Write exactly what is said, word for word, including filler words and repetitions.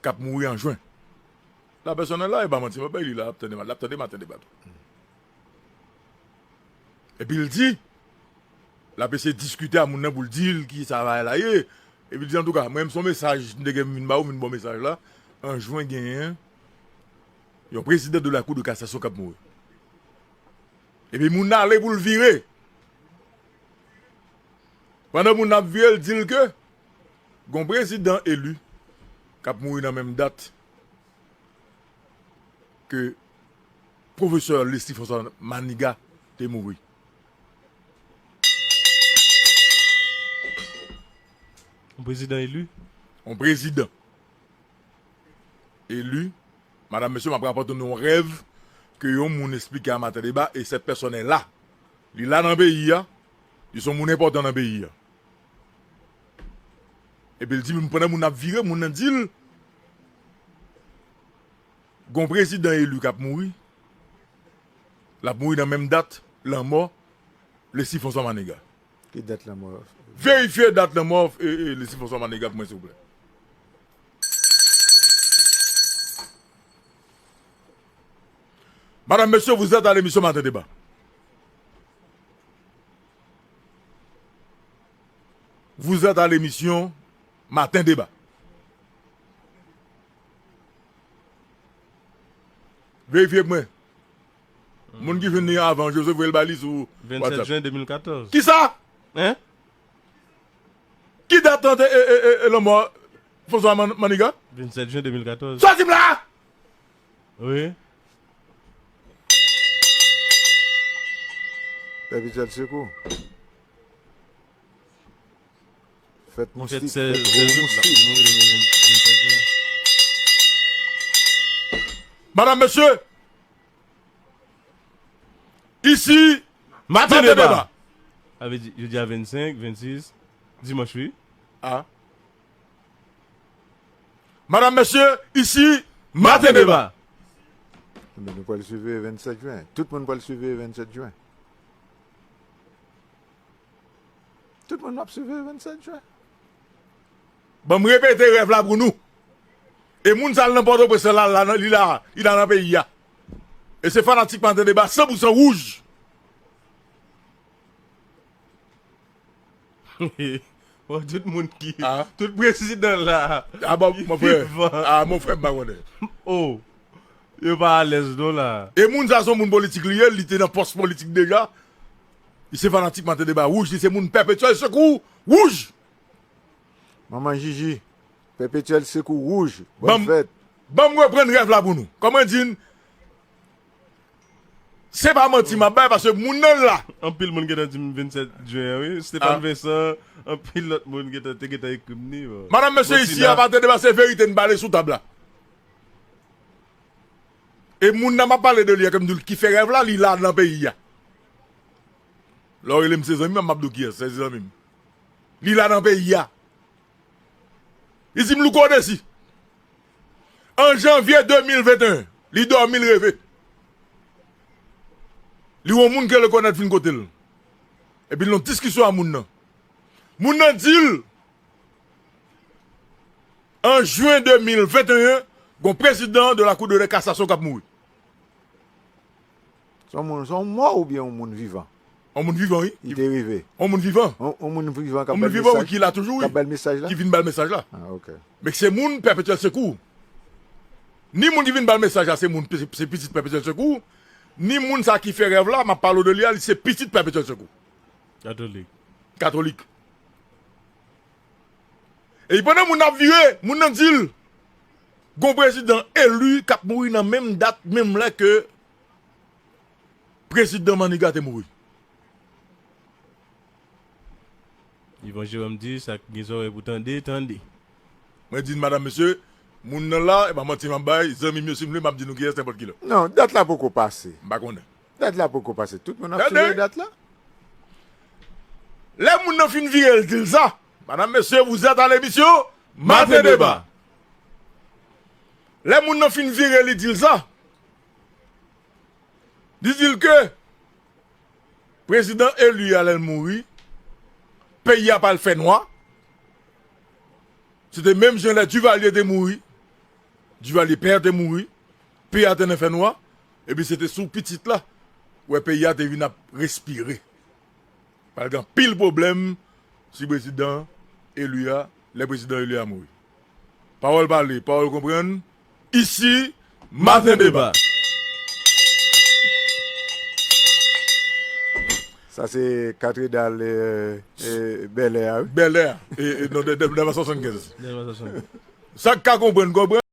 k ap mouri an jen. La pèsonèl la, e pa manti, mwen bay li la, l ap tande, l ap tande maten deba tou. Epi l di, l ap eseye diskite a moun nan pou l di l ki sa bagay la ye. Epi l di, antouka, mwen menm se yon mesaj, m te gen vin ba ou, vin ba w mesaj la. An jen genyen yon prezidan de la Cour de cassation k ap mouri. Epi moun nan ale pou l vire. Pandan moun nan ap vire, l di l ke gon prezidan eli k ap mouri nan menm dat ke pwofesè Leslie François Manigat te mouri. Yon prezidan eli? Yon prezidan eli. Madam, mesye, m ap rapòte nou yon rèv ke yon moun eksplike a maten deba, e sèt pèsonèl la, li la nan peyi a, li se yon moun enpòtan nan peyi a. Epi l di, m pandan moun ap vire, moun nan di l, gon prezidan eli k ap mouri, l ap mouri nan menm dat lanmò Leslie François Manigat. Ki dat lanmò? Verifye dat lanmò, e, e, Leslie François Manigat pou mwen, silvouplè. Madame, Monsieur, vous êtes à l'émission Matin Débat. Vous êtes à l'émission Matin Débat. Verifye pou mwen. Moun ki jwenn li avan, Joseph voye l ba li sou WhatsApp. Vennsèt jen de mil katòz. Kisa? Hein? Ki dat ante, e, e, e, e, lanmò François Man-, Manigat? Vennsèt jen de mil katòz. Sòti m la! Wi. Pèpetyèl sekou. Fèt moustik, fèt gwo moustik. Madam, mesye, isi, Maten Deba. Sa vle di, jodi a vennsenk, vennsis, dimanch, wi. A. Madam, mesye, isi, Maten Deba. Ebyen, nou pral swiv vennsèt jen. Tout moun pral swiv vennsèt jen. Tout moun ap swiv vennsèt jen. Ban m repete rèv la pou nou. E moun sa l nan Pòtoprens la, la, li la, li la nan peyi a. E se fanatik Maten Deba san pou san wouj. Bon, tout moun ki, tout prezidan la, a, bon, ki vivan. A, mon frè, m pa konnen. Oh, yo pa alèz non la. E moun sa se yon moun politik li ye, li te nan pòs politik deja. Li se fanatik Maten Deba wouj, li se moun Pèpetyèl Sekou wouj. Manman Jiji, Pèpetyèl Sekou wouj. Bòn fèt. Ban m reprann rèv la pou nou. Kòman di n, se pa manti m ap bay, paske moun nan la. Anpil moun gentan di m vennsèt jen an, wi. Stéphane Vincent, anpil lòt moun gentan, te gentan ekri m ni, bon. Madam, mesye, isi a, Maten Deba, se verite n pale sou tab la. E moun nan m ap pale de li a, ke m di l ki fè rèv la, li la nan peyi a. Lè w rele m se zanmi m, m ap di w kiyès, se zanmi m. Li la nan peyi a. Li di m Louko Desi. An janvye de mil venteyen, li dòmi, l reve. Li wè yon moun ke l rekonèt vin kote l. Epi l nan diskisyon ak moun nan. Moun nan di l, an jen de mil venteyen, gon prezidan de la Cour de cassation k ap mouri. Se yon moun, se yon mò oubyen yon moun vivan? Yon moun vivan, wi. Li te rive. Yon moun vivan. Yon, yon moun vivan k ap bay mesaj, wi, ki la toujou, wi. K ap bay mesaj la? Ki vin bay mesaj la. Ah, ok. Men se moun Pèpetyèl Sekou. Ni moun ki vin bay mesaj la, se moun, se, se pitit Pèpetyèl Sekou. Ni moun sa ki fè rèv la, m ap pale w de li a, li se pitit Pèpetyèl Sekou. Katolik. Katolik. E pandan moun nan ap vire, moun nan di l, gon prezidan eli k ap mouri nan menm dat, menm lè ke prezidan Manigat te mouri. Ivan Jerome di, sa k gen zòrèy pou tande, tande. Mwen di n, madam, mesye, moun nan la, e pa manti m ap bay, zanmi m yo, si m vle, m ap di nou kiyès nenpòt kilè. Non, dat la poko pase. M pa konnen. Dat la poko pase. Tout moun ap siveye dat la. Lè moun nan fin vire, l di l sa. Madam, mesye, vous êtes à l'émission Maten Deba. Lè moun nan fin vire, li di l sa. Li di l ke prezidan eli a, lè l mouri, peyi a pral fè nwa. Se te menm jan lè Duvalier te mouri. Divalye pè te mouri, peyi a te nan fènwa, epi se te sou pitit la, wè peyi a te vin ap respire. Pral gen anpil pwoblèm si prezidan eli a, lè prezidan eli a mouri. Pawòl pale, pawòl konprann. Isi, Maten Deba. Sa se katredal eh, eh, Bèlè a, wi. Bèlè a, e, e, non, de, de, de, swasann kenz. Sa k ka konprann, konprann.